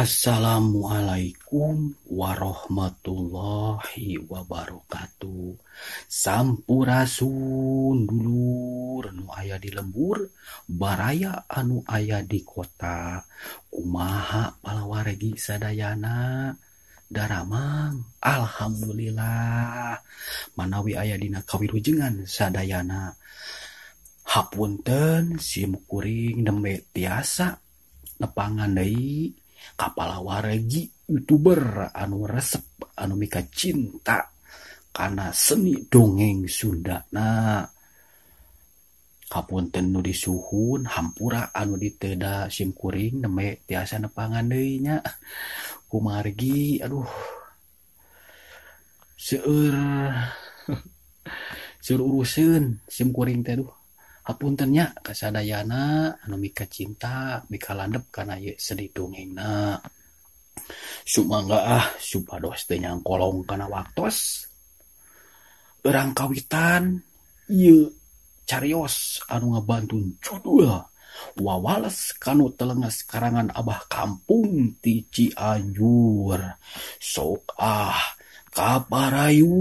Assalamualaikum warahmatullahi wabarakatuh. Sampurasun dulur nu aya di lembur, baraya anu aya di kota. Kumaha palawargi sadayana? Daramang, alhamdulillah. Manawi aya dina kawilujengan sadayana. Hapunten sim kuring nembe tiasa nepangan deui kapalawargi youtuber anu resep anu mika cinta kana seni dongeng Sundana. Hapunten nu disuhun hampura anu diteda sim kuring nembe tiasa nepangan deui nya. Kumargi aduh seueur seueur uruseun sim kuring teh aduh. Hapunten nya kasadayana anu mika cinta mika landep kana ieu seni dongengna. Sumangga ah supados teu nyangkolong kana waktos. Urang kawitan ieu carios anu ngabantun judul Wawales kanu telenges karangan Abah Kampung ti Cianjur. Sok ah kaparayun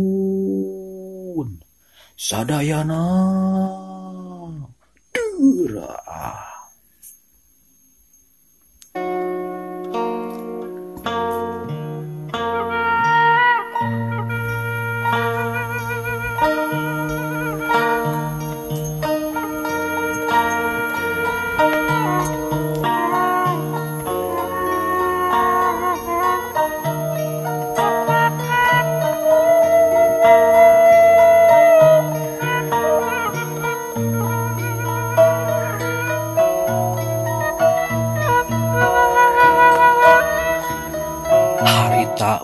sadayana.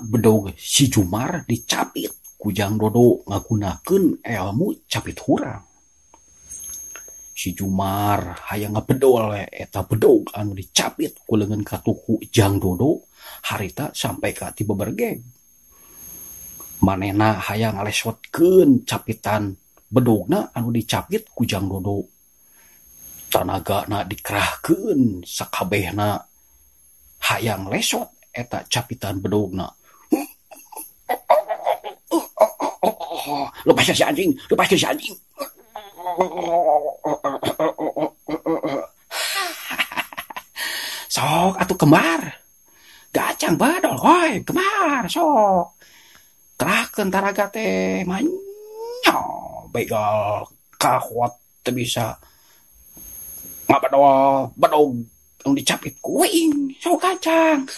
Bedog si Jumar dicapit ku Jang Dodo ngagunakeun elmu capit hurang. Si Jumar hayang ngabedol eta bedog anu dicapit ku leungeun katuhu Jang Dodo harita sampai ka ti bebergeg. Manehna hayang ngalesotkeun capitan bedogna anu dicapit ku Jang Dodo. Tanagana dikerahkeun sakabehna hayang lesot eta capitan bedogna. Lepaskan si anjing, lepaskan si anjing. Sok atuh kembar. Gacang badol, hoi, kembar sok. Kerahkeun taraga teh manyo begal kahuat teu bisa ngabedol bedog anu dicapit kuing sok kacang.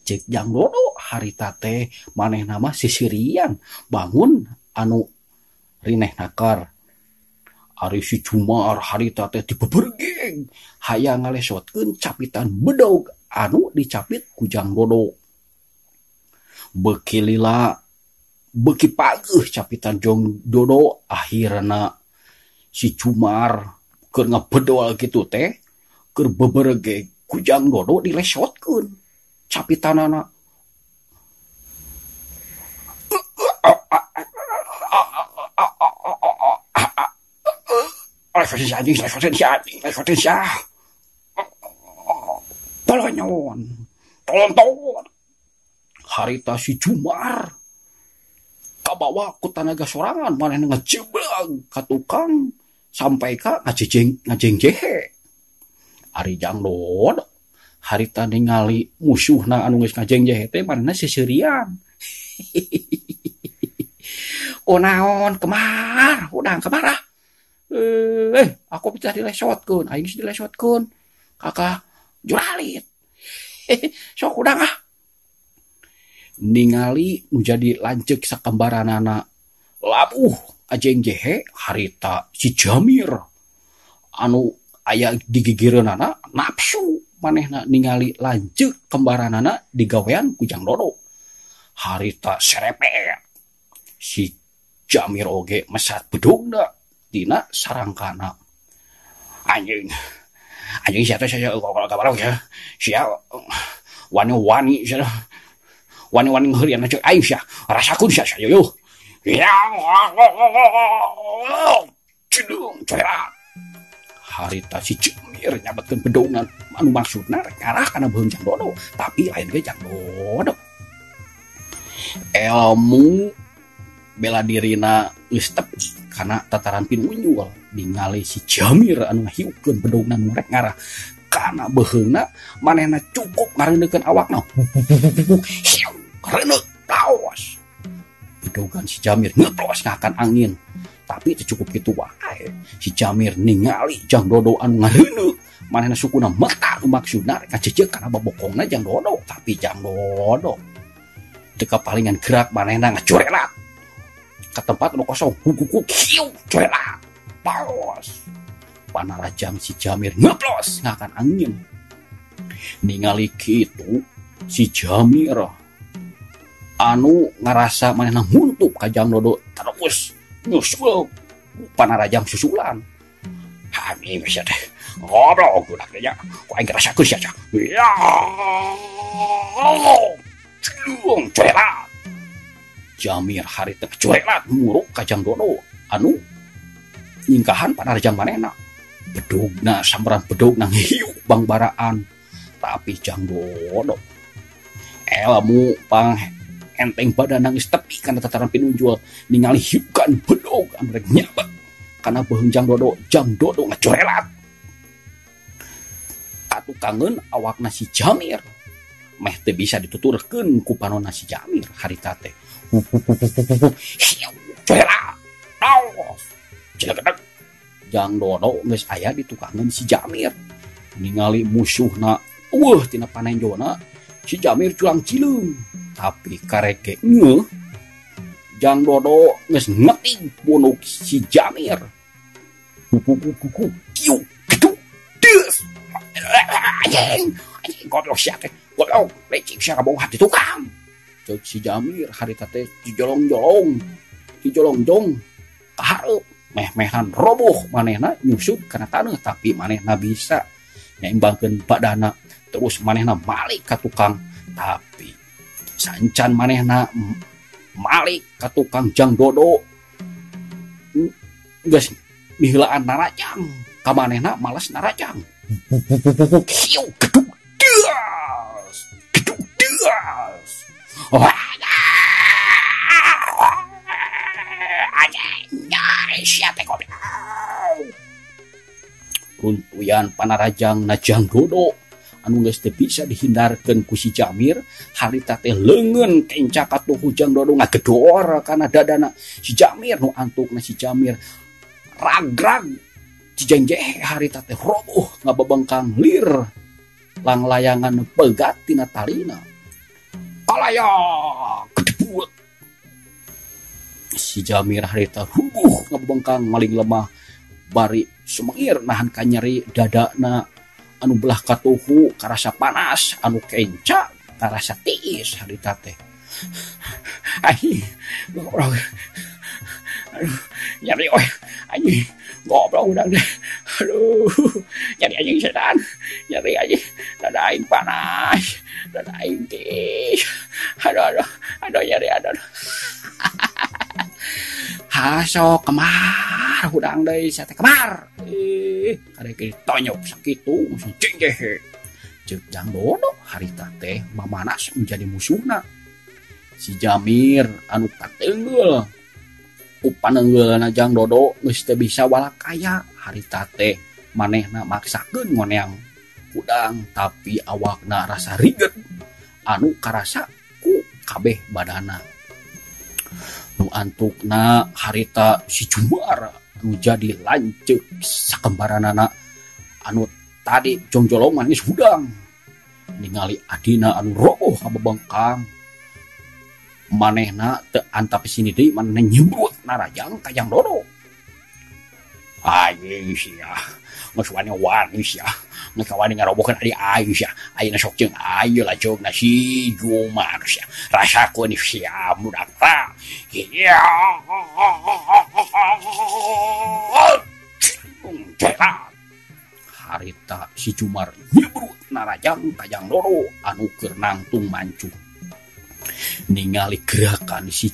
Cek Jang Dodo harita teh manehna mah sisirian bangun anu rineh nakar. Ari si Jumar harita teh dibebergeng hayang ngalesotkeun capitan bedog anu dicapit ku Jang Dodo. Beuki lila beuki pageuh capitan Jang Dodo akhirna si Jumar keur ngabedol kitu teh keur bebergeng ku Jang Dodo dilesotkeun capitanana. Tolonyon. Harita si Jumar kabawa ku tanaga sorangan manehna ngejeblang ka tukang sampai ka ngajengjehe. Ari Jang Dodo harita ningali musuhna anu geus ngajengjehe teh manehna sisirian. Kunaon kemar, udang kemar ah. Aku bisa dilesotkeun, aing geus dilesotkeun. Kakak juralit. Sok udang ah. Ningali nu jadi lanceuk sakembaranana labuh ajengjehe harita si Jamir anu aya digigireunana nafsu manehna ningali lanceuk kembaranana digawean ku Jang Dodo. Harita serepet si Jamir oge mesat bedogna dina sarangkana. Anjing anjing sia teh sia kabar ya sia wani-wani sia wani-wani ngeurian cek aing sia rasakeun sia sia yo ya cidung cerat. Harita si Jamir nyabetkeun bedogna anu maksudna rek ngarah kana beuheung Jang Dodo tapi lain ge Jang Dodo. Ilmu bela dirina geus tepi kana tataran pinunjul ningali si Jamir anu ngahiukeun bedogna nu rek ngarah kana beuheungna manehna cukup ngareuneukeun awakna hiu reuneuh laos bedogan si Jamir ngeplos ngakan angin tapi teu cukup kitu wae si Jamir ningali Jang Dodo anu ngareuneuh manehna sukuna meta nu maksudna rek ngajejeuk kana babokongna Jang Dodo tapi Jang Dodo teu kapalingan gerak manehna ngacorelat ke tempat nu kosong hukuku kiu corelat paos panarajang si Jamir ngeplos ngakan angin ningali kitu si Jamir anu ngarasa manehna muntup ka Jang Dodo terus nyusul panarajang susulan anjing sia teh goblok budak teh nya ku aing ngarasakeun sia teh ya cilung corelat Jamir harita corelat muruk ka Jang Dodo anu nyingkahan panarajang manehna bedogna samperan bedogna ngiuk bangbaraan tapi Jang Dodo ilmu pang enteng badan nangis tepi kana tataran pinunjul ningali hiukan bedog anu rek nyabak kana beuheung Jang Dodo. Jang Dodo ngacorelat katukangeun awakna si Jamir meh teu bisa dituturkeun ku panonna si Jamir harita teh hiu corelat aos cilegedag Jang Dodo geus aya di tukangeun si Jamir ningali musuhna eueuh tina panenjona si Jamir culang cileung tapi kareke ngeuh Jang Dodo geus ngeting punuk si Jamir kuku kiu geduk deus anjing anjing goblok sia teh goblok lecik sia kabogoh di tukang ceuk si Jamir harita teh dijolong-jolong dijolongjong kahareup meh-mehan roboh manehna nyusut kana taneuh tapi manehna bisa nyaimbangkeun badana terus manehna malik ka tukang tapi sancan manehna malik ka tukang Jang Dodo geus miheulaan narajang ka manehna males narajang kiu geduk deus geduk deus sia teh goblok runtuyan panarajang na Jang Dodo anu geus teu bisa dihindarkeun ku si Jamir harita teh leungeun kenca katuhu Jang Dodo ngagedor kana dadana si Jamir nu antukna si Jamir ragrag cijengjeh harita teh roboh ngabebengkang lir langlayangan pegat tina talina palayak gedebut si Jamir harita rubuh ngabebengkang maling lemah bari sumengir nahan kanyeri dadana anu belah katuhu karasa panas anu kenca karasa tiis harita teh anjing goblok aduh nyeri oi anjing goblok udah deh aduh nyeri anjing setan nyeri anjing dada aing panas dada aing tiis aduh aduh aduh nyeri aduh haso kemar hudang deui sia teh kemar ih karek ditonyok sakitu langsung cengkehe ceuk Jang Dodo harita teh mamanas menjadi musuhna si Jamir anu kateunggeul ku panenggeulna Jang Dodo geus teu bisa walakaya harita teh manehna maksakeun ngoneang hudang tapi awakna rasa riget anu karasa ku kabeh badana nu antukna harita si Jumar anu jadi lanceuk sakembaranana anu tadi jongjolongan geus hudang ningali adina anu roboh kabebengkang manehna teu antap sini deui manehna nyebrut narajang ka Jang Dodo anjing sia geus wani-wani sia geus wani ngarobohkeun adi aing sia ayeuna sok jeung aing lajeugna si Jumar sia rasakeun sia budak tah ya harita si Jumar nyebrut narajang ka Jang Dodo anu keur nangtung mancuh ningali gerakan si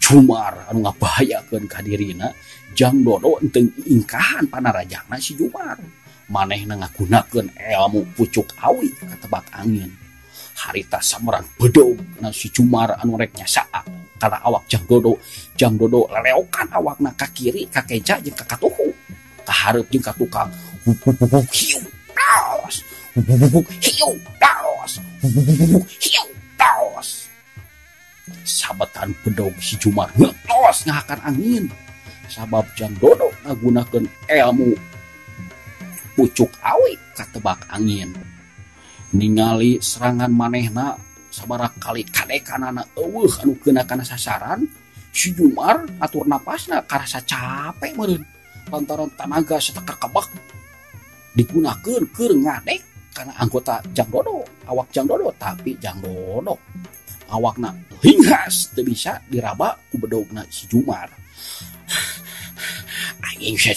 Jumar anu ngabahayakeun ka dirina Jang Dodo henteu ingkahan panarajangna si Jumar Manehna ngagunakeun ilmu pucuk awi katebak angin. Harita sameran bedog na si Jumar anu rek nyasaak kana awak Jang Dodo. Jang Dodo leleokan awakna ka kiri, ka keja jeung ka katuhu, ka hareup jeung ka tukang. Hiu taos, hiu taos, hiu taos. Sabetan bedog si Jumar ngetos ngahakan angin. Sabab Jang Dodo ngagunakeun ilmu pucuk awi katebak angin. Ningali serangan manehna sabaraha kali kadekanana eueuh anu keuna kana sasaran, si Jumar atur napasna karasa capek meureun lantaran tanaga satekekebek digunakeun keur ngadek kana anggota Jang Dodo, awak Jang Dodo. Tapi Jang Dodo awakna linghas teu bisa diraba ku bedogna si Jumar. Anjing sia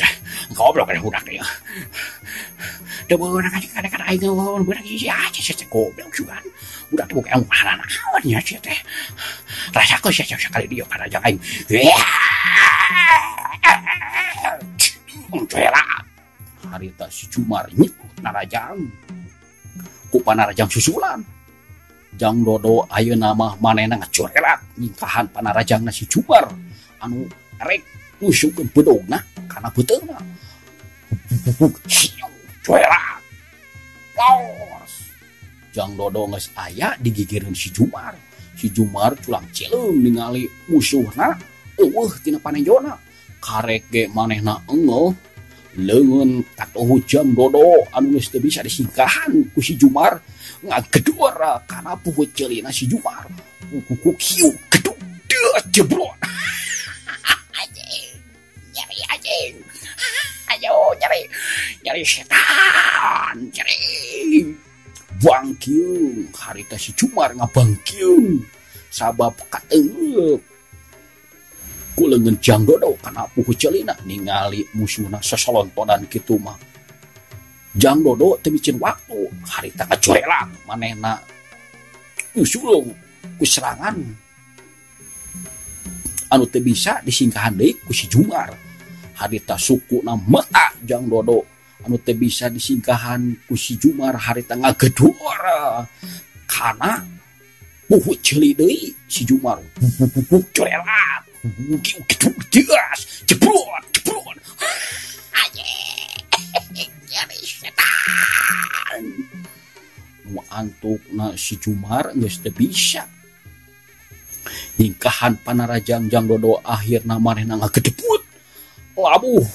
goblok kana budak teh. Teu beunang kadek-kadek aing beunang sia sia goblok sugan. Budak teh boga ilmu naon nya sia teh. Rasakeun sia sakali dieu kana jang aing. Coela. Harita si Jumar nyekut narajang. Ku panarajang susulan. Jang Dodo ayeuna mah manehna ngacorelat nyingkahan panarajangna si Jumar anu rek nusukkeun bedogna kana beuteungna. Coelat. Los. Jang Dodo geus aya digigireun si Jumar. Si Jumar culang cileung ningali musuhna eueuh tina panenjona. Karek ge manehna engeuh leungeun katuhu Jang Dodo anu geus teu bisa disingkahan ku si Jumar ngagedor kana puhut ceulina si Jumar. Kuku kieu gedug deuh jebrot. Anjing, nyeri anjing. Ayo nyeri, nyeri setan, nyeri. Bangkiung, harita si Jumar ngabangkiung sabab kateungeup ku leungeun Jang Dodo kana puhut ceulina. Ningali musuhna sosolontonan kitu mah Jang Dodo teu micin waktu, harita ngacorelat manehna nyusul ku serangan anu teu bisa disingkahan deui ku si Jumar. Harita sukuna meta Jang Dodo anu teu bisa disingkahan ku si Jumar, harita ngagedor kana puhut ceuli deui si Jumar. Corelat, gedas, jebrot, jebrot. Anjing, nyeri setan. Nu antukna si Jumar geus teu bisa nyingkahan panarajang Jang Dodo. Akhirna manehna ngagedebut labuh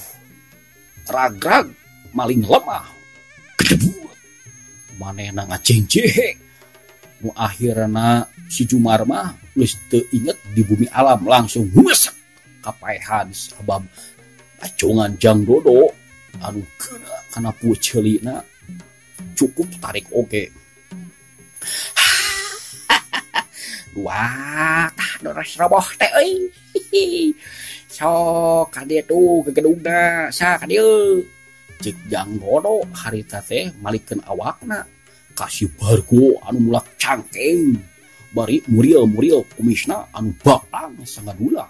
ragrag maling lemah gedebut manehna ngajengjehe. Nu akhirna si Jumar mah geus teu inget di bumi alam, langsung ngusek kapaehan sabab acungan Jang Dodo anu keuna kana puhut ceulina cukup tarik oge. Dua tah doros roboh teh euy. Sok ka dieu tuh gegedugna sa ka dieu. Cek Jang Dodo harita teh malikeun awakna ka si Bargo anu mulak cangkeng bari muriel-muriel kumisna anu batang sangadula.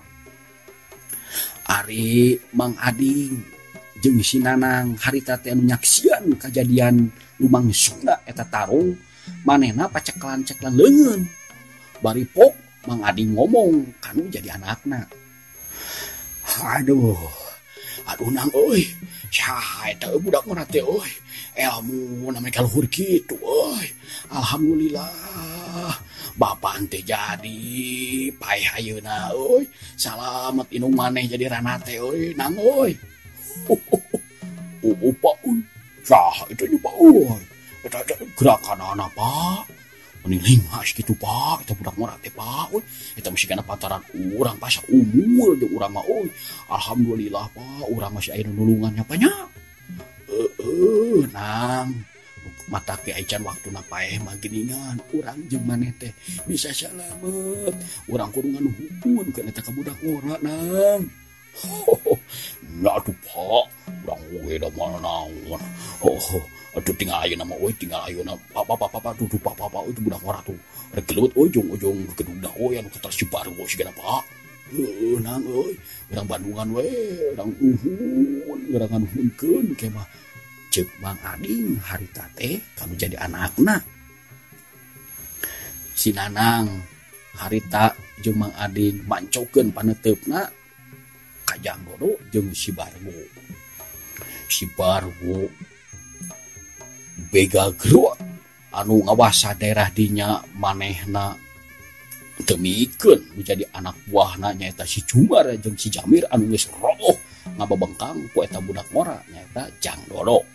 Ari Mang Ading jeung si Nanang harita teh anu nyaksian kajadian lumangsungna eta tarung, manehna paceklan-ceklan leungeun. Bari pok Mang Ading ngomong kanu jadi anakna. Aduh, aduh nang euy, saha eta budak mah teh euy, ilmu namanya kaluhur kitu euy. Alhamdulillah bapak teh jadi paeh ayeuna euy. Salamet indung maneh jadi rana teh euy nang euy. Oh pak euy, saha itu nya pak euy. Eta gerakan pak. Mending lingas gitu pak, eta budak mah teh pak euy. Eta mesti kana pantaran urang pas umur jeung urang mah euy. Alhamdulillah pak, urang masih aya nulungannya banyak. Heeh, nang mata ke aican waktuna paeh mah geuningan urang jeung maneh teh bisa salamet. Urang kudu nganuhun kana eta ka budak ora nang. Nya atuh pak, urang oge da mana naon. Oh, aduh tinggal ayeuna mah euy, tinggal ayeuna pak pak pak tuh pak pak itu budak ora tuh. Rek gelut euy ujung-ujung gedugna euy anu katar si Bargo sigana pak. Heuh nang euy, urang Bandungan we, urang nuhun, urang nganuhunkeun ke mah. Ceuk Mang Ading harita teh kanu jadi anakna. Si Nanang harita jeung Mang Ading mancokeun paneuteup-na ka Jang Dodo jeung si Bargo. Si Bargo bega gerot anu ngawasa daerah dinya manehna teu mikeun nu jadi anak buahna nyaeta si Jumar jeung si Jamir anu geus roboh ngababengkang ku eta budak ngora nyaeta Jang Dodo.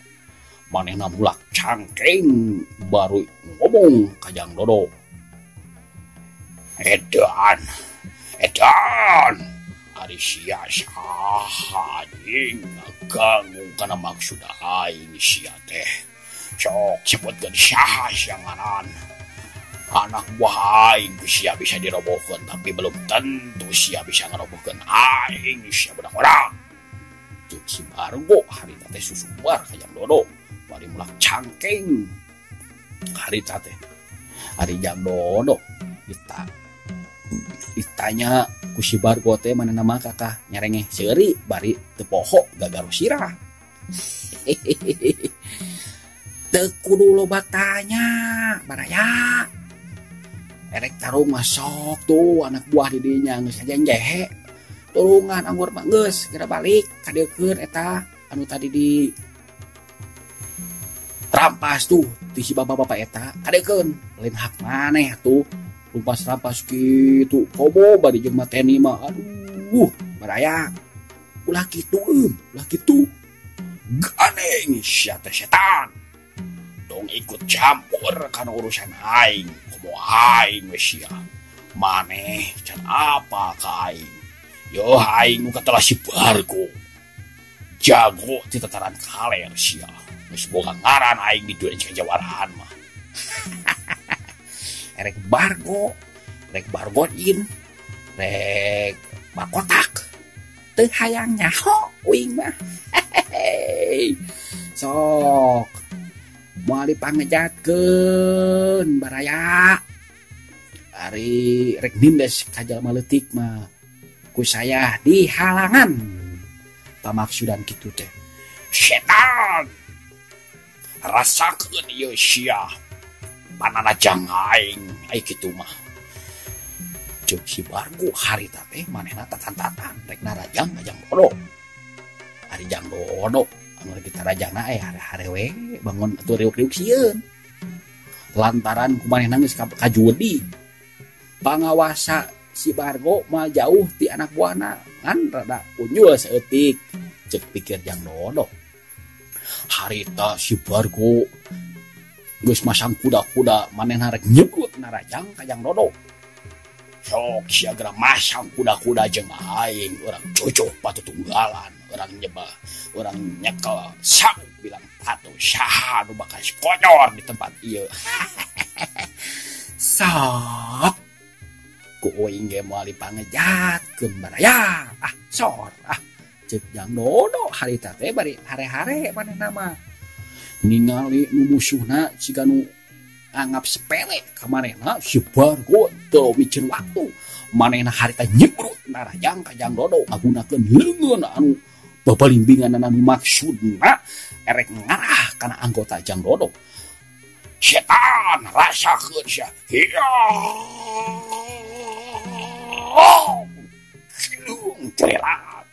Manehna mulak cangkeng baru ngomong ka Jang Dodo. Edan, edan, ari sia saha anjing ngaganggu kana maksud aing sia teh. Sok sebutkeun saha sia ngaran. Anak buah aing sia bisa dirobohkeun tapi belum tentu sia bisa ngerobohkeun aing sia budak orang. Ceuk si Bargo harita teh susubar ka Jang Dodo bari mulak cangkeng harita teh. Ari Jang Dodo ditanya ku si Bargo teh manehna mah kakah nyarengeh seuri bari teu poho gagaru sirah. Teu kudu loba tanya baraya. Erek tarung mah sok tuh anak buah di dinya geus kajenjehe. Tulungan anggur mah geus geura balik kadeukeun eta anu tadi di rampas tuh ti si bapak-bapak eta kadeukeun lain hak maneh tuh rumpas-rampas kitu komo bari jeung mateni mah aduh baraya ulah kitu ulah kitu ganeng sia teh setan tong ikut campur kana urusan aing komo aing we sia maneh can apa ka aing yo aing nu katelah si Bargo jago ti tataran kaler sia geus boga ngaran aing di dunia kajawaraan mah. Erek Bargo, rek Bargodin, rek Bakotak teu hayang nyaho uing mah. Sok moal dipangejatkeun baraya. Ari rek nindes ka jalma leutik mah ku saya dihalangan. Pamaksudan kitu teh. Setan rasakeun ieu sia pananajang aing ai kitu mah. Ceuk si Bargo harita teh manehna tatan-tatan rek narajang ka Jang Dodo. Ari Jang Dodo anu rek ditarajangna hare-hare we bangun atuh riuk-riuk sieun. Lantaran ku manehna geus kajudi. Pangawasa si Bargo mah jauh ti anak buahna ngan rada unyul saeutik ceuk pikir Jang Dodo. Harita si Bargo geus masang kuda-kuda manehna rek nyebut narajang ka Jang Dodo. Sok sia geura masang kuda-kuda jeung aing urang cucuh patutunggalan urang nyebah urang nyekel sabuk bilang patu saha nu bakal konyol di tempat ieu. Sok ku uing ge moal dipangejatkeun baraya ah sor ah ceuk Jang Dodo harita teh bari hare-hare manehna mah. Ningali nu musuhna siga nu anggap sepele ka manehna si Bargo teu miceun waktu. Manehna harita nyebrut narajang ka Jang Dodo ngagunakeun leungeun anu babalimbingan anu maksudna erek ngarah kana anggota Jang Dodo. Setan rasakeun sia. Hiung curelat.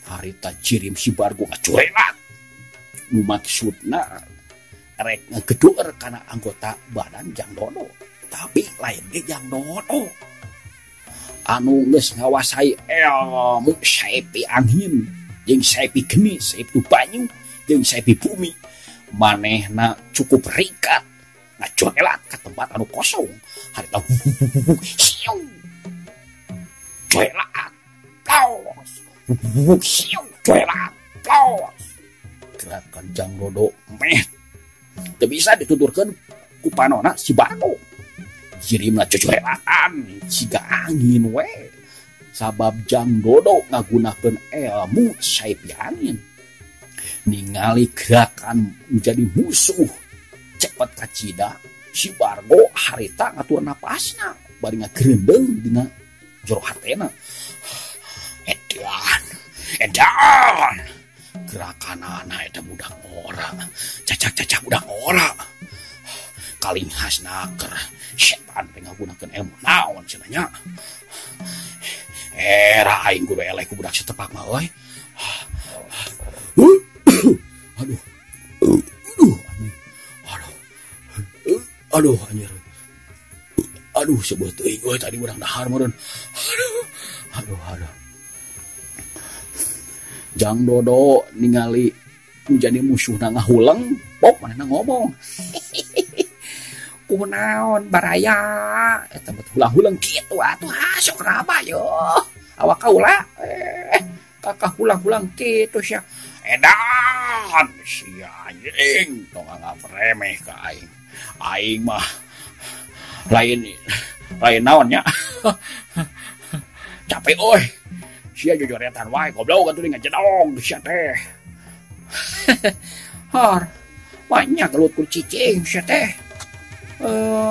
Harita jirim si Bargo ngacurelat. Nu maksudna rek ngegedor kana anggota badan Jang Dodo. Tapi lain ge Jang Dodo anu geus ngawasai ilmu saepi angin jeung saepi geni, saepi banyu jeung saepi bumi. Manehna cukup rikat ngacorelat ka tempat anu kosong. Harita siu corelat plos siu corelat plos. Gerakan Jang Dodo meh teu bisa dituturkeun ku panona si Bargo. Jirimna cocorelatan siga angin we. Sabab Jang Dodo ngagunakeun ilmu saepi angin. Ningali gerakan menjadi musuh cepet kacida si Bargo harita ngatur napasna bari ngagerendeng dina jero hatena. Edan, edan. Gerakanana eta budak ora. Cacak-cacak budak ora. Kalinghas naker. Setan teh ngagunakeun ilmu naon cenah nya. Era aing kudu eleh ku budak setepak mah euy. Aduh. Aduh, aduh. Aduh anjir. Aduh sebuah teuing euy tadi urang dahar meureun. Aduh. Aduh, aduh. Jang Dodo ningali menjadi musuhna ngahuleng, pok manehna ngomong. Kunaon baraya eta mah hulang-huleng kitu atuh sok raba yo. Awak kaula kakak hulang-hulang kitu sia. Edan sia anjing tong anggap remeh ka aing. Aing mah lain lain naon nya. Capek euy. Sia jojoretan wae goblok atuh ngajedog sia teh. Har banyak gelut ku cicing sia teh.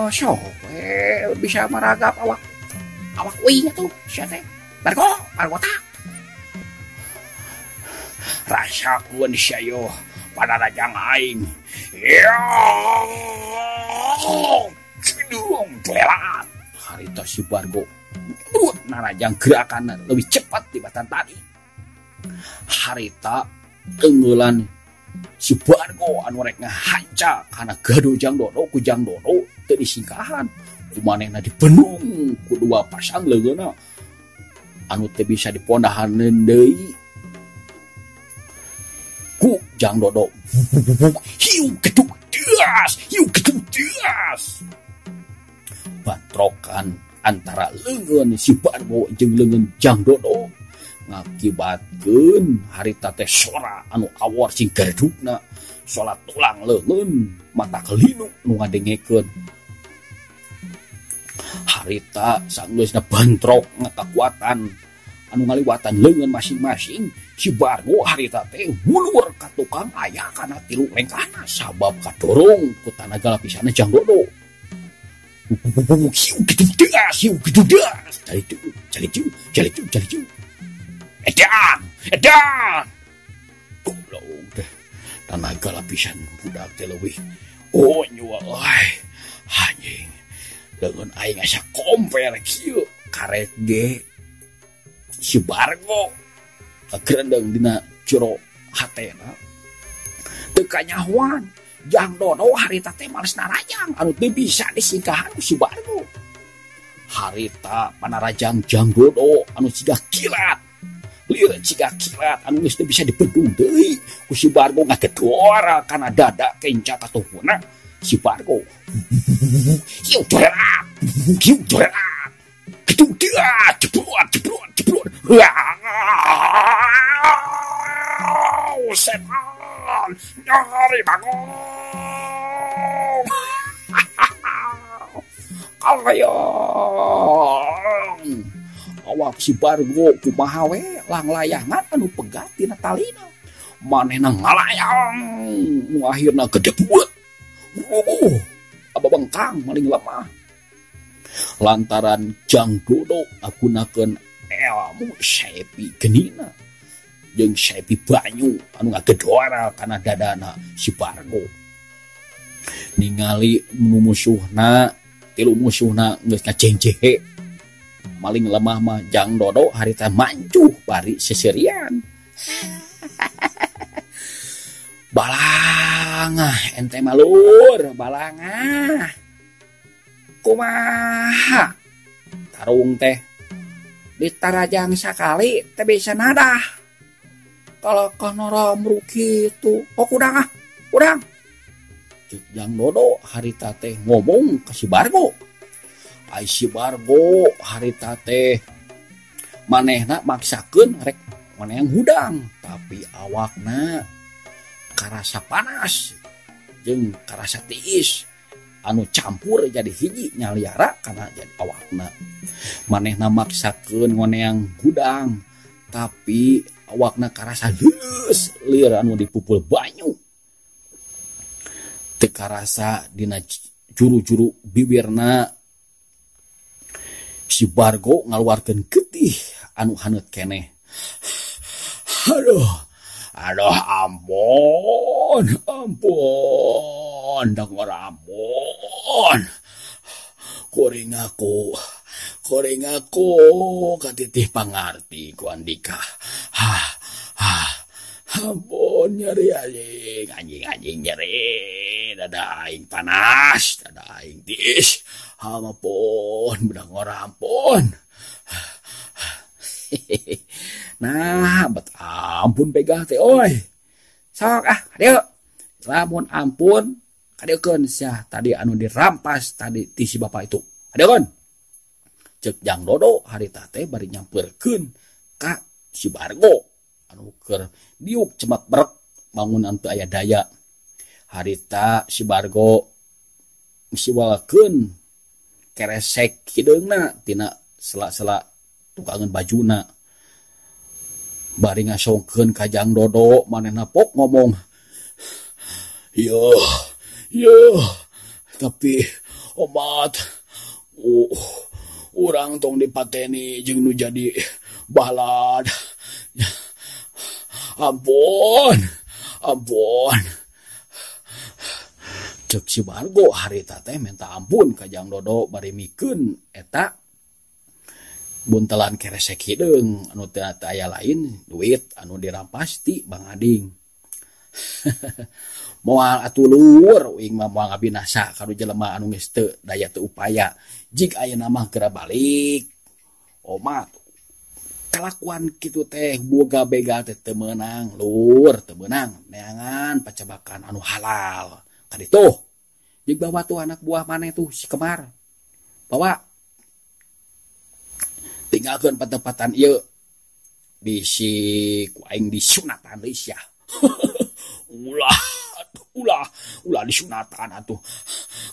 Sok we bisa maragap awak awak uing atuh sia teh. Bargo, bargotak. Rasakeun sia yo panarajang aing. Ya. Cidung telat. Harita si Bargo narajang gerakan lebih cepat dibatan tadi. Harita tenggelan si Bargo anu rek ngahanca kana gaduh Jang Dodo ku Jang Dodo teu disingkahan. Ku manehna dibenung ku dua pasang leungeunna anu teu bisa dipondahaneun deui. Ku Jang Dodo hiu gedug das, hiu gedug das. Batrokan antara leungeun si Bargo jeung leungeun Jang Dodo ngakibatkeun harita teh sora anu awor sing gardugna salat tulang leungeun mata kelinu nu ngadengekeun. Harita sanggeusna bentrok ngakakuatan anu ngaliwatan leungeun masing-masing si Bargo harita teh mulur ka tukang aya kana tilu lengkahna sabab kadorong ku tanaga lapisana Jang Dodo. Hiu gitu das, hiu gitu das. Cari cari cari cari. Edan, edan. Goblok teh. Tanaga lapisan budak teh leuwih. Oh nyua euy. Anjing. Leungeun aing asa komper kieu karek ge. Si Bargo kagerendeng dina jero hatena. Teu kanyahoan. Jang Dodo harita teh males narajang anu teu bisa disingkahan ku si Bargo. Harita panarajang Jang Dodo anu siga kilat. Lieur siga kilat anu geus teu bisa dibendung deui ku si Bargo ngagedor kana dada kenca katuhuna si Bargo. Hiu jorerat, hiu jorerat. Gedung dia jebrot jebrot jebrot. Setan nyari bangun. Kalayang awak si Bargo kumaha we langlayangan anu pegat tina talina. Manehna ngalayang nu akhirna gedebuet. Rubuh ababengkang maling lemah. Lantaran Jang Dodo ngagunakeun ilmu sepi genina jeung sepi banyu anu ngagedora kana dadana si Bargo. Ningali nu musuhna tilu musuhna geus ngajengjehe maling lemah mah Jang Dodo harita mancuh bari seserian. Balangah ente malur balangah kumaha tarung teh ditarajang sakali teh bisa nadah kalau kono romruk kitu. Oh kudang ah kudang. Cek Jang Dodo harita teh ngomong ka si Bargo. Ai si Bargo harita teh manehna maksakeun rek maneh yang hudang tapi awakna karasa panas jeung karasa tiis anu campur jadi hiji nyaliara kana jadi awakna. Manehna maksakeun ngoneang hudang tapi awakna karasa leuleus lieur anu dipupul banyu. Teu karasa dina juru-juru bibirna si Bargo ngaluarkeun getih anu haneut keneh. Aduh, Aduh ampun, ampun, dengar ampun. Kuring aku katitih pangarti ku Andika. Hah, hah, ampun nyeri anjing, anjing anjing nyeri. Dada aing panas, dada aing tiis. Ampun, dengar ampun. Nah, bet ampun pegang teh oi. Sok ah, kadieu. Lamun ampun, kadieukeun sia tadi anu dirampas tadi ti si bapak itu. Kadieukeun. Ceuk Jang Dodo harita teh bari nyamperkeun ka si Bargo anu keur diuk cemak berek bangunan teu aya daya. Harita si Bargo siwalkeun keresek hideungna tina sela-sela tukangan bajuna. Bari ngasongkeun ka Jang Dodo manehna pok ngomong, "Yo, yo, tapi omat urang tong dipateni jeung nu jadi balad. Ampun, ampun." Ceuk si Bargo harita teh minta ampun ka Jang Dodo bari mikeun eta buntelan keresek hideung anu teu aya lain duit anu dirampas ti Bang Ading. Moal atuh luhur uing mah moal ngabinasa ka nu jelema anu geus teu daya teu upaya. Jig ayeuna mah geura balik. Omat kalakuan kitu teh boga begal teh teu meunang lur, teu meunang neangan pacabakan anu halal. Kaditu jig bawa tuh anak buah maneh tuh si Kemar. Bawa tinggalkeun patempatan ieu bisi ku aing disunatan deui sia. Ulah ulah ulah disunatan atuh.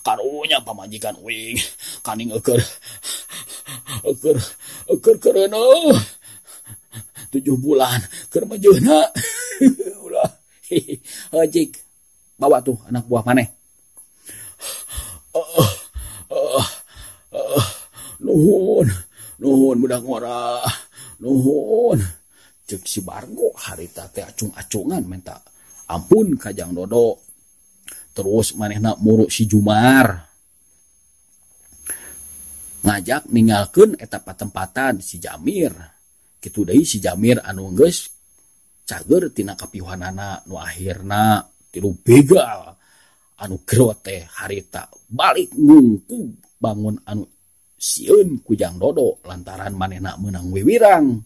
Karunya pamajikan uing kaning eueur eueur eueur keureuneuh 7 bulan keur majeuna. Ulah. Heuh jig bawa tuh anak buah maneh. Nuhun. Nuhun budak ngora, nuhun. Ceuk si Bargo harita teh acung-acungan minta ampun ka Jang Dodo. Terus manehna muru si Jumar. Ngajak ninggalkeun eta patempatan si Jamir. Kitu deui si Jamir anu geus cager tina kapiuhanana nu akhirna tilu begal anu gero teh harita balik ngungkug bangun anu sieun ku Jang Dodo lantaran manehna meunang wiwirang.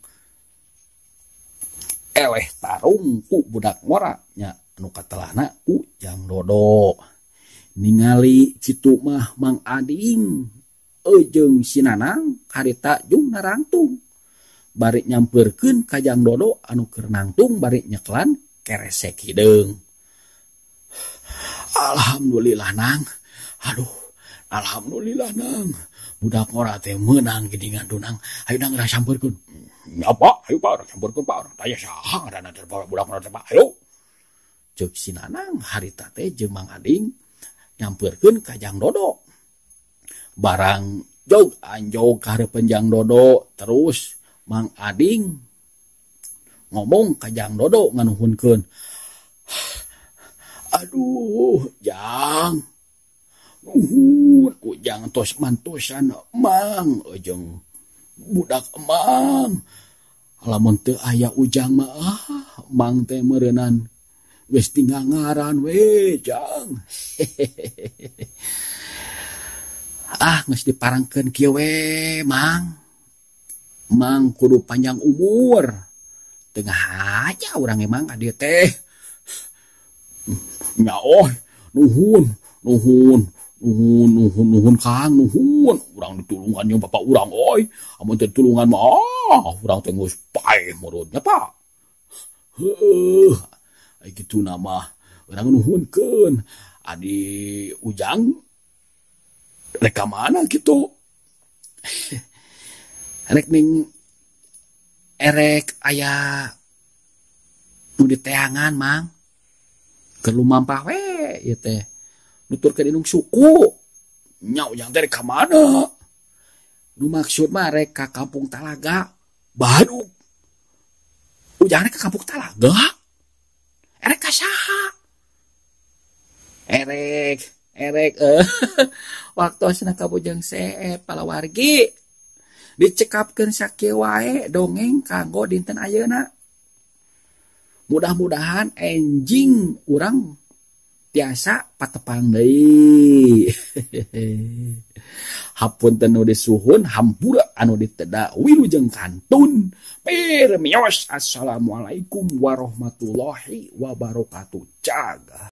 Eleh tarung ku budak ngora nya anu katelahna ku Jang Dodo. Ningali kitu mah Mang Ading jeung si Nanang harita jung narangtung. Bari nyamperkeun ka Jang Dodo anu keur nangtung bari nyeklan keresek hideung. Alhamdulillah Nang. Aduh, alhamdulillah Nang. Budak ngora teh meunang geuningan dunang. Hayu nang sampeurkeun. Nya Pak, hayu Pak, sampeurkeun Pak. Urang tanya saha ngaranna teh budak ngora teh Pak. Hayu. Ceuk si Nanang harita teh jeung Mang Ading nyampeurkeun ka Jang Dodo. Barang jog anjog ka hareupeun Jang Dodo, terus Mang Ading ngomong ka Jang Dodo nganuhunkeun. Aduh, Jang. Nuhun ujang tos mantosan emang jeung budak emang. Lamun teu aya ujang mah mang teh meureunan geus tinggal ngaran we Jang. Ah geus diparangkeun kieu we Mang. Mang kudu panjang umur. Tengah aja urang emang ka dieu teh. Nya oh, nuhun, nuhun. Nuhun, nuhun, nuhun Kang, nuhun. Urang ditulungan jeung bapak urang oi. Amun teu ditulungan mah urang teh geus paeh murutnya Pak. Heuh, ai kitu na mah urang nuhunkeun. Adi Ujang rek ka mana kitu? Rek ning erek aya nu diteangan Mang. Keur lumampah we ieu teh. Nuturkeun indung suku. Nya Ujang teh rek ka mana? Nu maksud mah rek ka Kampung Talaga. Baduk. Ujang rek ka Kampung Talaga. Erek ka saha? Erek erek waktosna ka Bujang Seep palawargi dicekapkeun sakieu wae dongeng kanggo dinten ayeuna. Mudah-mudahan enjing urang tiasa patepang deui. Hapunten nu disuhun, hampura anu diteda, wilujeng kantun. Pirmios, assalamualaikum warahmatullahi wabarakatuh. Jaga.